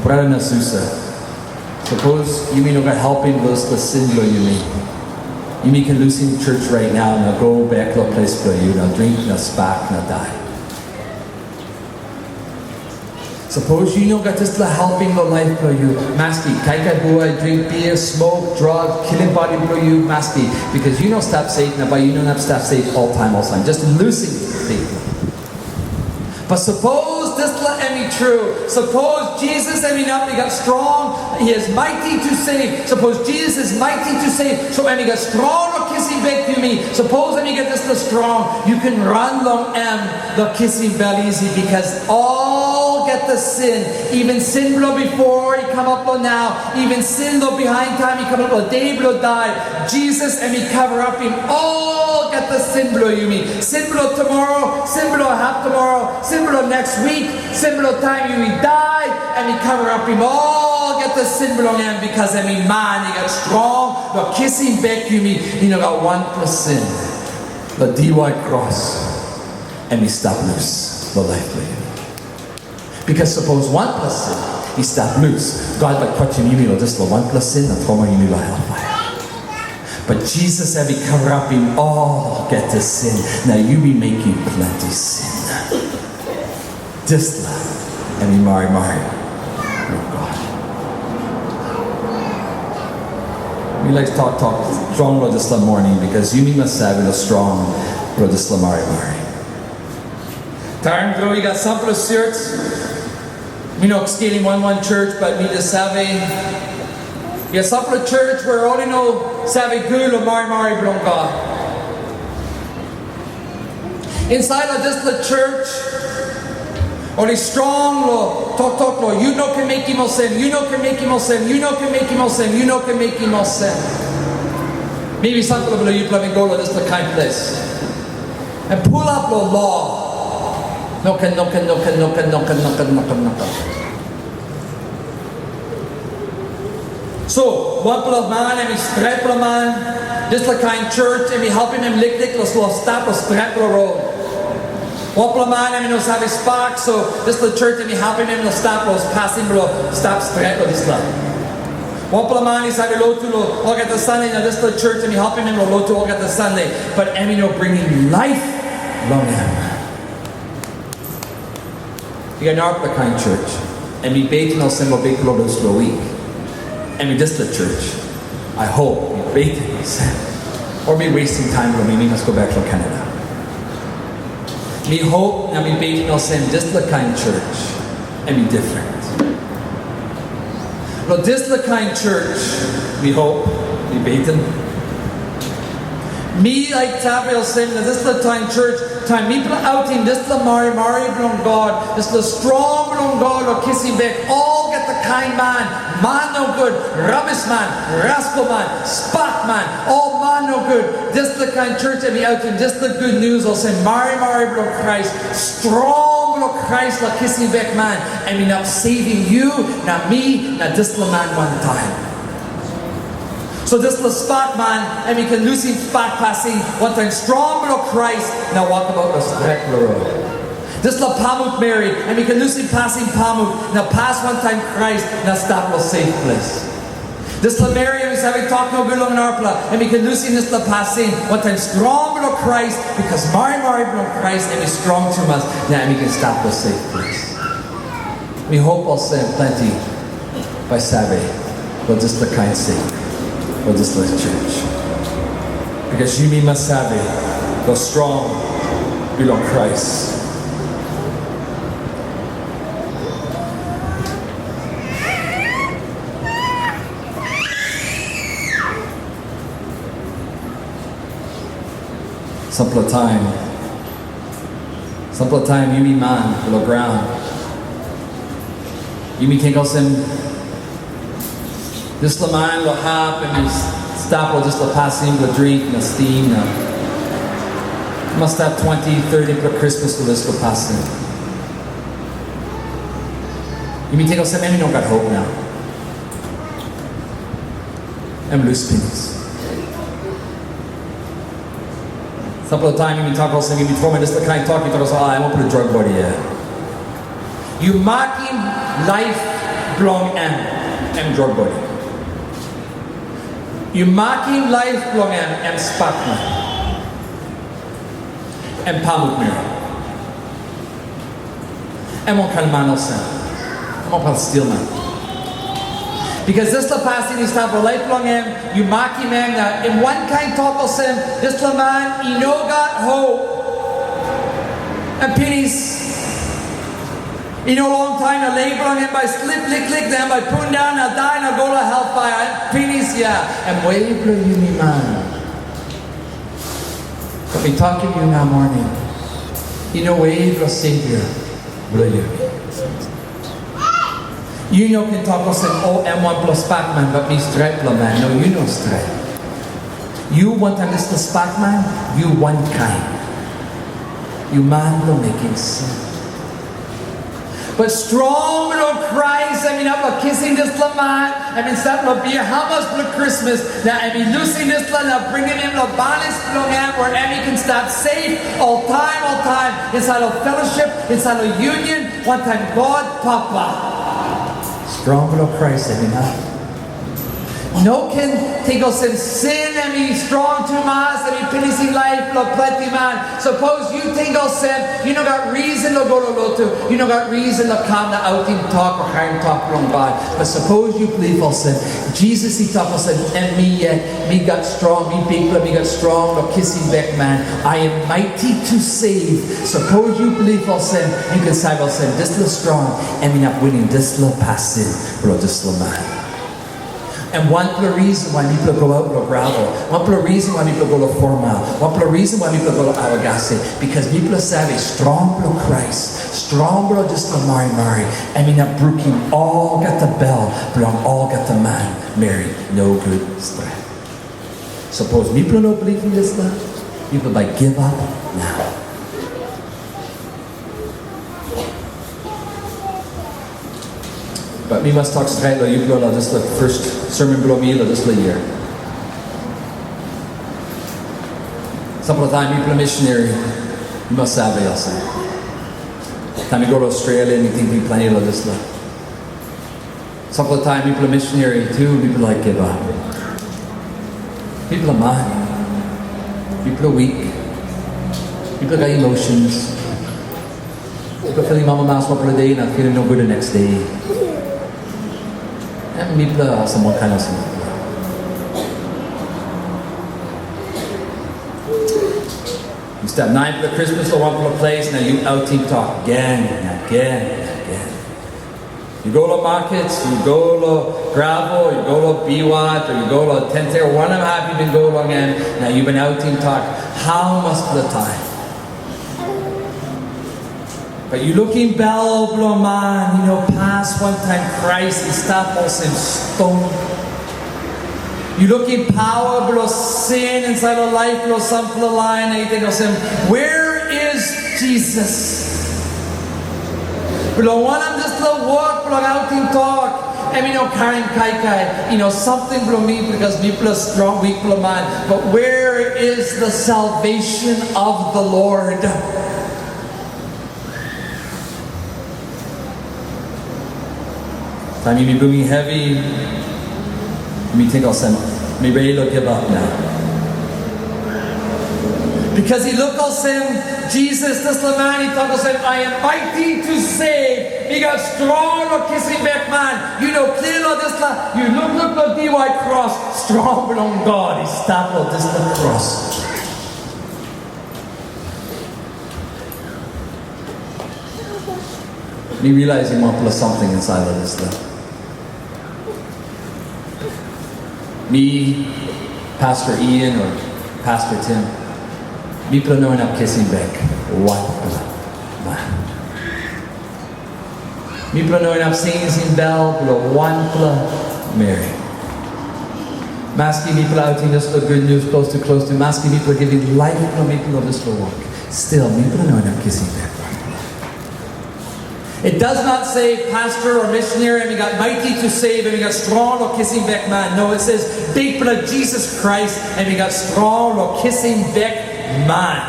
Brata na susa, sapos yumi no gat helpim long dispela sin bilong yumi, yumi ken lusim church right now na go bek long ples bilong yu na dring na spak na dai. Sapos yu no gat dispela helpim long laip bilong yu, maski kaikai buai, dring bia, smok, drug, kilim bodi bilong yu, maski, bikos yu no stap safe, na bai yu no inap stap safe oltaim olsem. Just lusim faith. But sapos dispela em i tru, sapos Jisas em inap i gat strong, he is mighty to save. Sapos Jisas is mighty to save, so em i gat strong long kisim bek yumi. Sapos em i gat dispela strong, yu ken ran long em. Lo kisim bel isi, bikos olgeta sin, even sin bilong bipo i kamap long nau, even sin long bihain taim i kamap long de bilong dai, Jisas em i kavarapim olgeta sin bilong yumi. Sin bilong tumora, sin bilong hap tumora, sin bilong next week, sin bilong taim yumi dai, em i kavarapim olgeta sin bilong em, bikos em i man i gat strong long kisim bek yumi. I no gat wanpela sin long diwai kros em i stap lus long laip bilong yumi. Bikos sapos wanpela sin i stap lus, God bai kotim yumi long dispela wanpela sin na tromoi yumi long helpaia. But Jisas em i kavarapim olgeta sin, na yumi mekim planti sin. Dispela em i marimari bilong God. Mi laik toktok strong long dispela moning, bikos yumi mas save long strong long dispela marimari. Taim tru i gat sampela church, mi no skelim wan wan church, but mi just save, i gat sampela church we ol i no save gut long marimari bilong God. Insait long dispela church, ol i strong long toktok long, "Yu no ken mekim olsem, yu no ken mekim olsem, yu no ken mekim olsem, yu no ken mekim olsem." Maybe sampela bilong yupela bin go long dispela kain ples. Em pulap long lo. No ken, no ken, no ken, no ken, no ken, no ken, no ken, no ken. So, wanpela man, em i stretpela man, dispela kain church, em i helpim em liklik long, long stap long stretpela rot. Wanpela man, em i no save spak, so dispela church, em i helpim em long stap long pasin bilong stap stret long dispela. Wanpela man i save lotu long olgeta Sande, na dispela church em i helpim em long lotu olgeta Sande, but em i no bringim laip long em. I gat narapela kain church, em i beten olsem ol bikpela los long wik. Em i dispela church. I hope mi beten olsem, o mi wasting time long mi, mi mas go back long Canada. Mi hope na mi beten olsem, dispela kain church em i different. Lo dispela kain church, mi hope, mi beten. Mi laik save olsem, na dispela kain church, taim mipela autim dispela marimari bilong God, dispela strong bilong God lo kisim bek olgeta kain man, man nogut, rabis man, raskol man, spak man, ol man nogut. Dispela kain church em i autim dispela gutnius olsem marimari bilong Krais, strong bilong Krais lo kisim bek man, em inap saving yu, na mi, na dispela man wantaim. So dispela spak man, em i ken lusim spak pasin, wantaim strong bilong Krais, na wokabaut lo stretpela rot. Dispela pamuk meri, em i ken lusim pasin pamuk, na pas wantaim Krais, na stap lo safe ples. Dispela meri, em i save tok nogut long narapela, em i ken lusim dispela pasin, wantaim strong bilong Krais, bikos marimari bilong Krais, em i strong tumas, na em i ken stap lo safe ples. Mi hope olsem planti bai save lo dispela kain sin, lo dispela church. Bikos yumi mas save lo strong bilong Krais. Sampela taim, sampela taim yumi man bilong graun, yumi ting olsem, dispela man lo hap em i stap lo dispela pasin bilong dring na stim na mas stap twenty, thirty bilong Krismas lo dispela pasin. Yumi ting olsem, em i no gat hope nau. Em lus pinis. Sampela taim yumi tok olsem, yumi trauma dispela kain tok, yumi tok olsem, ah, em wanpela drug bodi ya. Yu makim laip bilong em, em drug bodi. Yu makim laip bilong em, em spakman. Em pamuk meri. Em wankain man olsem. Em wanpela stilman. Bikos dispela pasin i stap lo laip bilong em, yu makim em, na em wankain tok olsem, dispela man i no gat hope. Em pinis. I no longtaim na laip bilong em bai slip liklik, na em bai pundaun na dai na go lo helpaia. Em pinis ya. Em we bilong yumi man. But mi tokim yu nau moning, i no we bilong Savior bilong yu. Yu no ken tok olsem, o em wanpela spakman, but mi stretpela man. No, yu no stret. Yu wantaim dispela spakman, yu wankain. Yu man bilong mekim sin. But strong bilong Krais, em inap lo kisim dispela man, em i stap lo bia hamas bilong Krismas, na em i lusim dispela na bringim em lo banis bilong em, where em i ken stap safe oltaim, oltaim, insait lo fellowship, insait lo union, wantaim God Papa. Strong bilong Krais, em inap. No ken ting olsem sin em i strong tumas, em i pinisim laip lo planti man. Sapos yu ting olsem, yu no gat risin lo go lo lotu, yu no gat risin lo kam na autim tok o harim tok bilong God. But sapos yu bilip olsem, Jisas i tok olsem, em mi yet, mi gat strong, mi bikpela, mi gat strong lo kisim bek man. I am mighty to save. Sapos yu bilip olsem, yu ken save olsem, dispela strong, em inap winim dispela pasin bilong dispela man. Em wanpela risin wai mipela go aut long gravel, wanpela risin wai mipela go long four mile, wanpela risin wai mipela go long Awagasi, bikos mipela save, strong bilong Krais, strong bilong dispela marimari, em inap brukim olgeta bel bilong olgeta man meri nogut stret. Sapos mipela no bilip long dispela, mipela bai givap nau. But mi mas tok stret long yupela long dispela first sermon bilong mi long dispela year. Sampela taim mipela missionary, mi mas save olsem. Taim mi go long Australia, mi tingting planti long dispela. Sampela taim mipela missionary tu, mipela laik givap. Mipela man, mipela wik, mipela gat emotions. Mipela pilim amamas wanpela de na pilim nogut the next day. Em mipela olsem wankain olsem. Stap nainpela Krismas long wanpela ples, na yu autim tok gen na gen na gen. Yu go long maket, yu go long Gravel, yu go long Biwat, o yu go long Tente, o wanem hap yu bin go long en, na yu bin autim tok, hau maspela taim? Bat yu lukim bel bilong man i no pas wantaim Krais i stap olsem ston. Yu lukim pawa bilong sin insait long laip bilong sampela lain, na yu ting olsem, where is Jesus? Bilong wanem dispela wok bilong autim tok, em i no karim kaikai, i no samting bilong mi, bikos mipela strong, wikpela man. But where is the salvation of the Lord? Taim yumi bungim hevi, yumi ting olsem, mi redi long givap nau. Bikos i luk olsem, Jisas, dispela man i tok olsem, I am mighty to save. Mi gat strong long kisim bek man. Yu no klia long dispela, yu lukluk long diwai kros, strong bilong God i stap long dispela kros. Mi realizing wanpela samting insait long dispela. Mi, Pastor Ian, o Pastor Tim, mipela no inap kisim bek wanpela man. Mipela no inap senisim bel bilong wanpela meri. Maski mipela autim dispela gutnius klostu klostu, maski mipela givim laip bilong mipela long dispela wok, stil mipela no inap kisim bek. It does not say pastor or missionary em i gat mighty to save, em i gat strong long kisim bek man. No, it says Bikpela Jesus Christ em i gat strong long kisim bek man.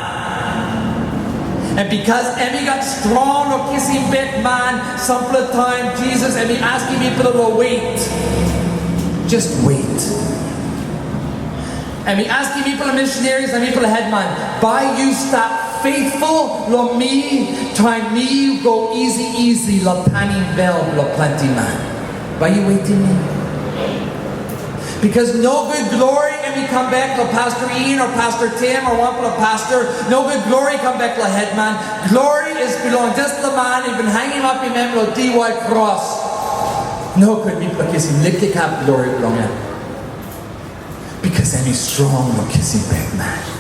And because em i gat strong long kisim bek man, sampela taim Jisas em i askim mipela long wait. Just wait. Em i askim mipela missionaries na mipela hetman, bai yu stap faithful long mi, taim mi go isi isi long tanim bel bilong planti man. Bai yu wetim mi? Because nogut glori em i kam bek long Pastor Ian o Pastor Tim o wanpela pastor, nogut glori i kam bek long hetman. Glori is bilong dispela man i bin hangim apim em long diwai kros. Nogut mipela kisim liklik hap glori bilong em. Bikos em i strong long kisim bek man.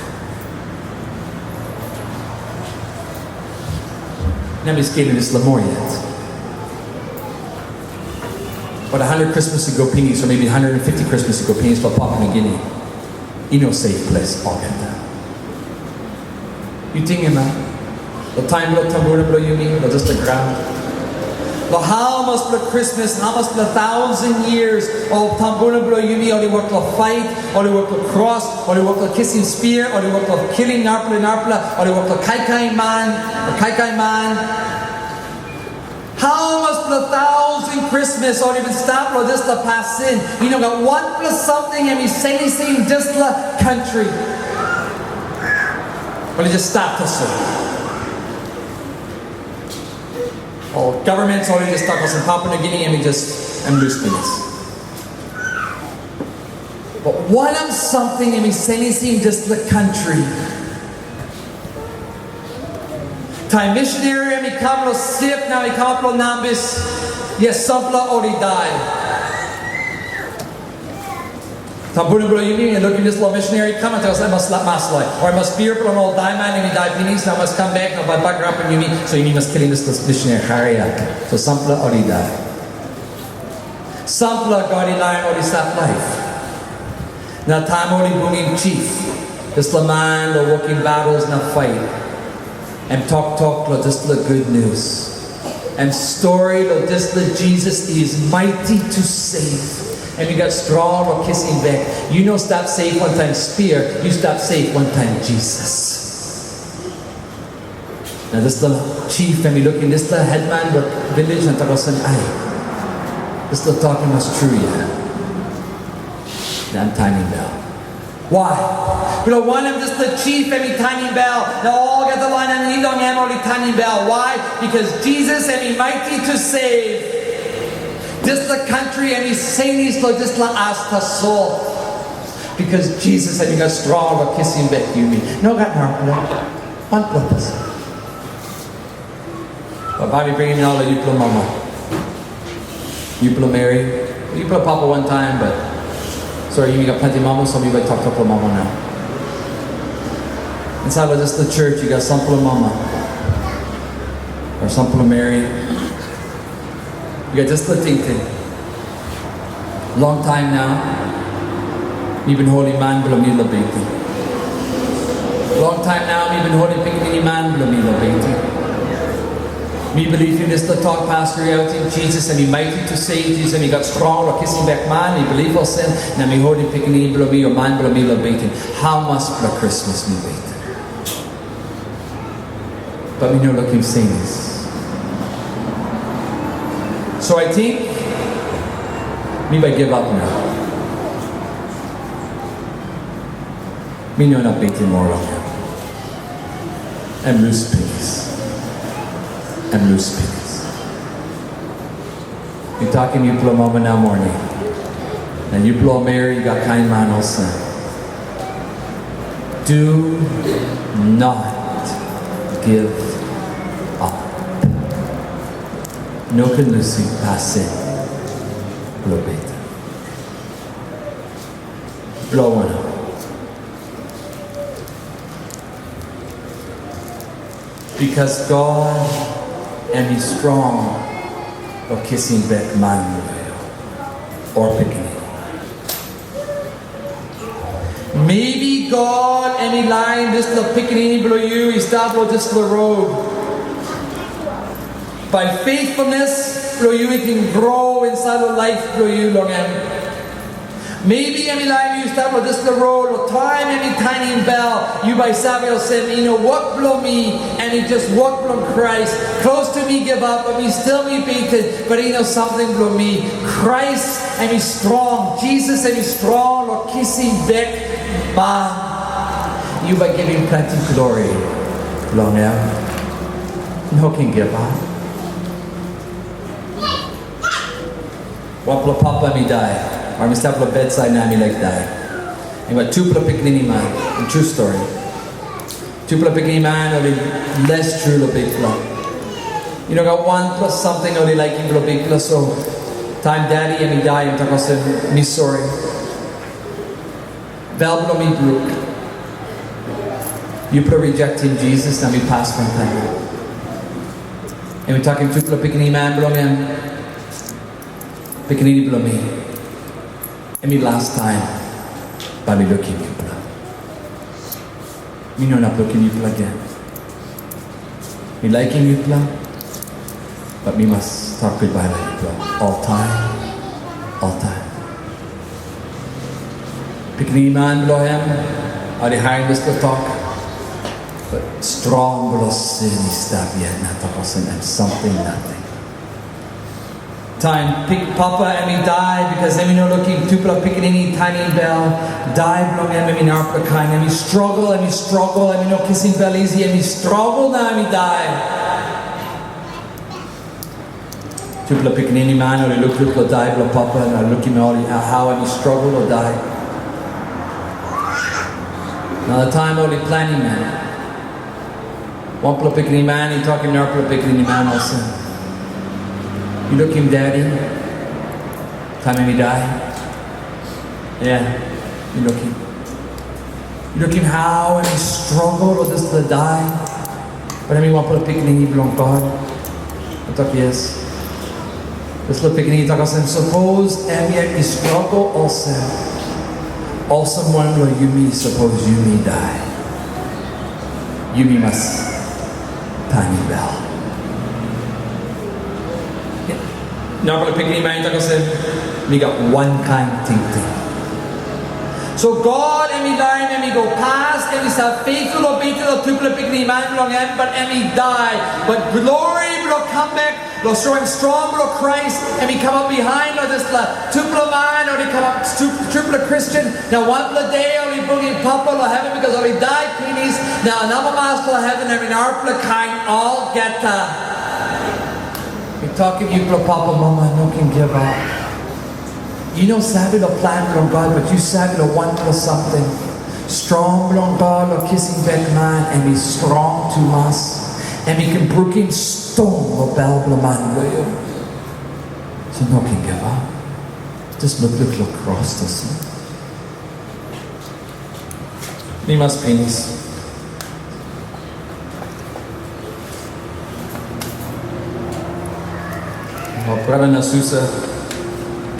Na mi skelim dispela moa yet. But a hundred Krismas i go pinis, o maybe hundred and fifty Krismas i go pinis long Papua New Guinea. I no safe ples olgeta. Yu tingim, a? Long taim bilong tumbuna bilong yumi, long dispela graun. Long hamas bilong Krismas, hamas bilong thousand years, ol tumbuna bilong yumi, ol i wok long fait, ol i wok long kros, ol i wok long kisim spia, ol i wok long kilim narapela narapela, ol i wok long kaikai man, long kaikai man. Hamas bilong thousand Krismas ol i bin stap long dispela pasin. I no gat wanpela samting em i senisim dispela kantri. Ol i just stap tasol. Ol governments ol i just tok olsem Papua New Guinea em i just em lus pinis. But wanem samting em i senisim dispela kantri? Taim missionary em i kam long sip na i kam long nambis, yes, sampela ol i dai. Tumbuna bilong yumi, em lukim dispela missionary i kam, em tok olsem, em mas la-, mas laip. O em mas spirit bilong ol daiman em i dai pinis, na mas kam bek, na bai bagarapim yumi, so yumi mas kilim dispela missionary, hariap. So sampela ol i dai. Sampela God i larim ol i stap laip. Na taim ol i bungim chief, dispela man long wokim battles na fait, em toktok long dispela gutnius, em stori long dispela Jesus is mighty to save. Em i gat strong long kisim bek. Yu no stap safe wantaim spia, yu stap safe wantaim Jesus. Na dispela chief em i lukim dispela hetman bilong village na tok olsem, ai, dispela tok i mas tru ya. Na em tanim bel. Why? Bilong wanem dispela chief em i tanim bel, na olgeta lain em i long em ol i tanim bel? Why? Because Jesus em i mighty to save. Dispela kantri em i senis long dispela as tasol. Because Jesus em i gat strong long kisim bek yumi. Nogat narapela. Wanpela tasol. Bai mi bringim ol yupela mama. Yupela meri. Yupela papa wantaim, but sori, yumi gat planti mama, so mi bai toktok long mama nau. Insait long dispela church, yu gat sampela mama o sampela meri. Yu gat dispela tingting. Long taim nau, mi bin holim man bilong mi long beten. Long taim nau, mi bin holim pikinini man bilong mi long beten. Mi bilip long dispela tok Pastor Yauti, Jisas em i maiti tu se, Jisas em i gat strong long kisim bek man, mi bilip olsem, na mi holim pikinini bilong mi o man bilong mi long beten. Hamaspela Krismas mi beten? Bai mi no lukim senis. So I think mi bai give up nau. Mi no inap beten moa long em. Em lus pinis. Em lus pinis. Mi tokim yupela mama nau moning, na yupela meri gat kain man olsem. Do not give up. No ken lusim pasin bilong beten. Bilong wanem? Bikos God em i strong long kisim bek man o pikinini. Maybe God em i lain dispela pikinini bilong yu i stap long dispela rot. Bai faithfulness bilong yu i ken gro insait long laip bilong yu long em. Maybe em i lain yu stap long dispela rot, long taim em i tanim bel, yu bai save olsem, i no wok bilong mi, em i jas wok bilong Krais. Klostu mi givap, bat mi stil mi beten, bat i no samting bilong mi. Krais em i strong, Jisas em i strong long kisim bek man. Yu bai givim planti glori long em. No ken givap. Wanpela papa em i dai, o em i stap long bedsait na em i laik dai. Em i gat tupela pikinini man, em tru stori. Tupela pikinini man ol i les tru long Bikpela. I no gat wanpela samting ol i laikim bilong Bikpela, so taim daddy em i dai, em tok olsem, "Mi sori. Bel bilong mi bruk. Yupela rejektim Jisas na mi pas wantaim." Em i tokim tupela pikinini man bilong em, "Pikinini bilong mi, em i las taim bai mi lukim yupela. Mi no inap lukim yupela gen. Mi laikim yupela, bat mi mas tok gutbai long yupela oltaim, oltaim." Pikinini man bilong em, ol i harim dispela tok, bat strong bilong sin i stap yet, na tok olsem, em samting nating. Taim pik-, papa em i dai, bikos em i no lukim tupela pikinini tanim bel, dai bilong em, em i narapela kain, em i struggle, em i struggle, em i no kisim bel isi, em i struggle na em i dai. Tupela pikinini man ol i lukluk long dai bilong papa, na lukim ol i, hau em i struggle long dai. Na taim ol i planim em, wanpela pikinini man i tokim narapela pikinini man olsem, "Yu lukim daddy, taim em i dai?" "Ya, mi lukim." "Yu lukim hau em i struggle long dispela dai, bat em i wanpela pikinini bilong God?" I tok, "Yes." Dispela pikinini i tok olsem, "Sapos em yet i struggle olsem, olsem wanem long yumi sapos yumi dai? Yumi mas tanim bel." Narapela pikinini man i tok olsem, "Mi gat wankain tingting." So God em i larim em i go pas, em i stap feitful long beten long tupela pikinini man bilong em, bat em i dai. Bat glori bilong kam bek, long soim strong bilong Krais, em i kamap bihain long dispela tupela man, ol i kamap tu-, tupela Kristen. Na wanpela de ol i bringim papa long heven, bikos ol i dai pinis. Na amamas long heven em i narapela kain olgeta. Mi tokim yupela papa, mama, no ken givap. Yu no save long plan bilong God, bat yu save long wanpela samting. Strong bilong God long kisim bek man, em i strong tumas. Em i ken brukim ston long bel bilong man bilong yu. So no ken givap. Just lukluk long kros tasol. Mi mas pinis. Ol brata na susa,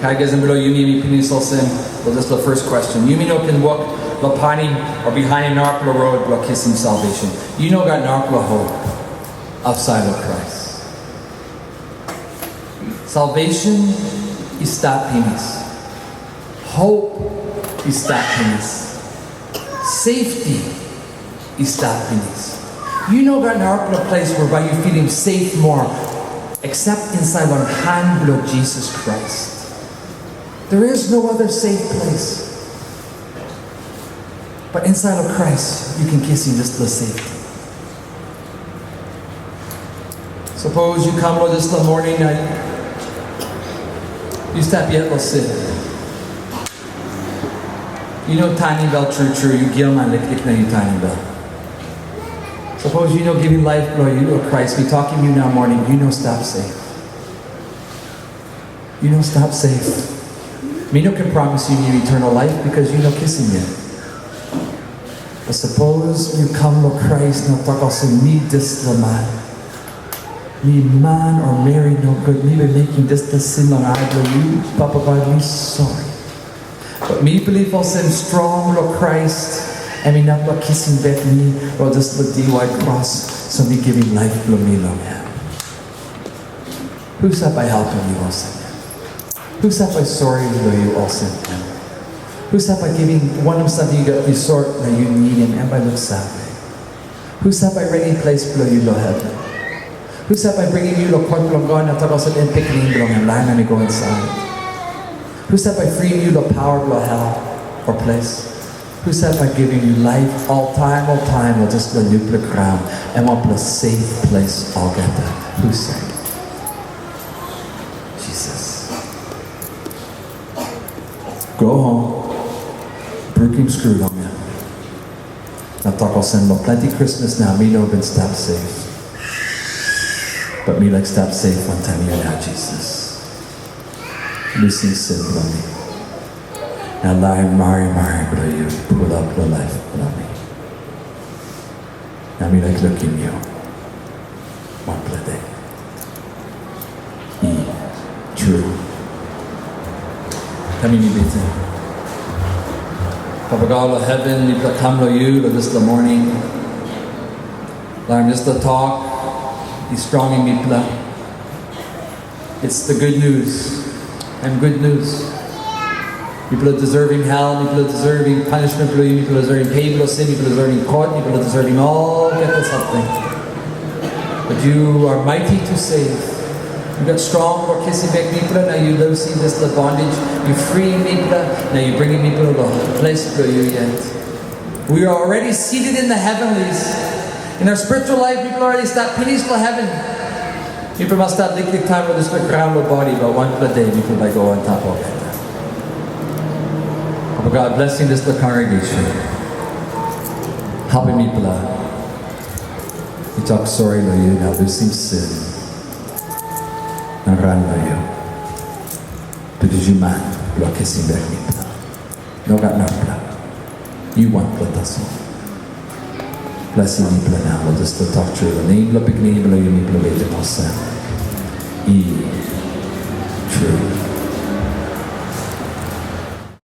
katekism bilong yumi mi pinis olsem, well, that's the first question. Yumi no ken wok long painim o bihainim narapela rot bilong kisim salvation. Yu no gat narapela hop ausait long Krais. Salvation i stap pinis. Hope i stap pinis. Safety i stap pinis. Yu no gat narapela ples whereby yu filim safe moa, except insait long han bilong Jisas Krais. There is no other safe place. But insait long Krais, yu ken kisim dispela safety. Sapos yu kam long dispela moning na yu stap yet long sin. Yu no tanim bel tru tru, yu giaman liklik na yu tanim bel. Sapos yu no givim laip bilong yu long Krais, mi tokim yu nau moning, yu no stap safe. Yu no stap safe. Mi no ken promisim yu eternal life, bikos yu no kisim yet. But sapos yu kam long Krais na tok olsem, mi dispela man, mi man o meri nogut, mi bin mekim dispela sin long ai bilong yu, Papa God, mi sori. But mi bilip olsem strong long Krais, em inap long kisim bek mi long dispela diwai kros, so mi givim laip bilong mi long em. Husat bai helpim yu olsem em? Husat bai sori long yu olsem em? Husat bai givim wanem samting yu gat, yu sot na yu nidim, em bai luksave? Husat bai redim ples bilong yu long heven? Husat bai bringim yu long kot bilong God na tok olsem, em pikinini bilong em, lain em i go insait? Husat bai frim yu long pawa bilong hel o ples? Husat bai givim yu laip oltaim, oltaim, o dispela nupela graun, em wanpela safe ples olgeta? Husat? Jisas. Go home, brukim skru long em, na tok olsem, long planti krismas nau mi no bin stap safe. But mi laik stap safe wantaim yu nau, Jisas. Lusim sin bilong mi. Na larim marimari bilong yu i pulap long laip bilong mi. Na mi laik lukim yu wanpela de. I tru. Taim mi beten. Papa God long heven, mipela kam long yu long dispela moning. Larim dispela tok i strongim mipela. It's the good news. Em good news. Mipela deserving hell, mipela deserving punishment bilong yu, mipela deserving pe bilong sin, mipela deserving kot, mipela deserving olgeta samting. But you are mighty to save. Yu gat strong long kisim bek mipela, na yu lusim dispela bondage. Yu frim mipela, na yu bringim mipela long ples bilong yu yet. We are already seated in the heavenlies. In our spiritual life, mipela already stap pinis long heaven. Mipela mas stap liklik taim long dispela graun long bodi, but wanpela de mipela bai go antap olgeta. Papa God, blessing dispela congregation. Helpim mipela. Mi tok sori long yu, na lusim sin, na ran long yu. Bikos yu man bilong kisim bek mipela. Nogat narapela. Yu wanpela tasol. Blessing mipela nau, long dispela tok tru, long nem bilong Pikinini bilong yu mipela mekim olsem. I